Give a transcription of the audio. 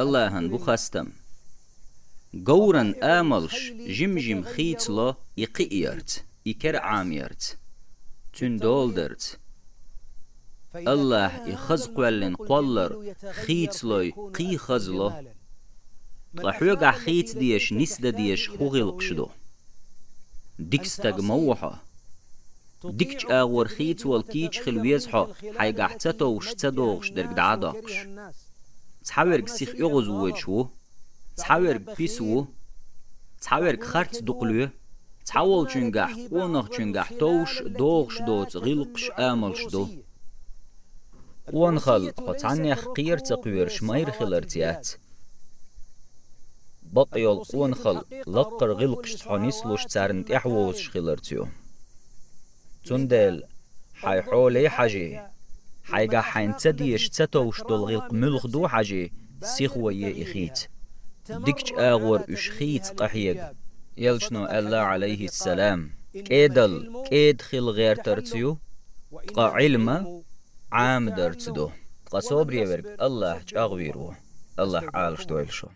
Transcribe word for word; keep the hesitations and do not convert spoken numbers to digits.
Аллахӏан бу хастам. Говран амалш жим-жим хийцало и кхиъ ярца, и кер Ӏама ярца, цуьнан дола дарца. Аллахӏ и хаза кхоьллина кхоллар хийцалой кхий хаза ло. Ткъа хьоьгахь хийца дезаш, нис дан дезаш хӀун гӀиллакхаш ду? Дика стаг ма ву хьо. Дикачу агӀор хийца волу кийча хила веза хьо, хьайгахь ца товш, ца догӀуш дерг дӀа а доккхуш. Цхьаверг сиха оьгӀаз воьдуш ву, цхьаверг писа ву, цхьаверг харц дукха лоь, цхьаволчуьнгахь, къонахчуьнгахь товш, догӀуш доцу гӀиллакхаш, амалш ду. Къонахалла хьо цхьаннех кхера ца кхоьруш майра хиларца яц. Бакъйолу къонахалла лаккхара гӀиллакхашца хьо нислуш, царна тӀаьхьавозуш хиларца ю. Цундела хьайн хьоле хьажий, хьайгахь хьайна ца дезаш, ца товш долу гӀиллакх муьлха ду хьажий, сихо е и хийца. Дикачу агӀор уьш хийца къахьега. Элчано аьлла, Ӏалайхиссалам: «КӀедалла кӀеда хила гӀертарца ю, ткъа Ӏилма Ӏамадарца ду». Ткъа собаре верг Аллахь чӀагӀвийр ву. Аллахь Ӏалаш дойла шу.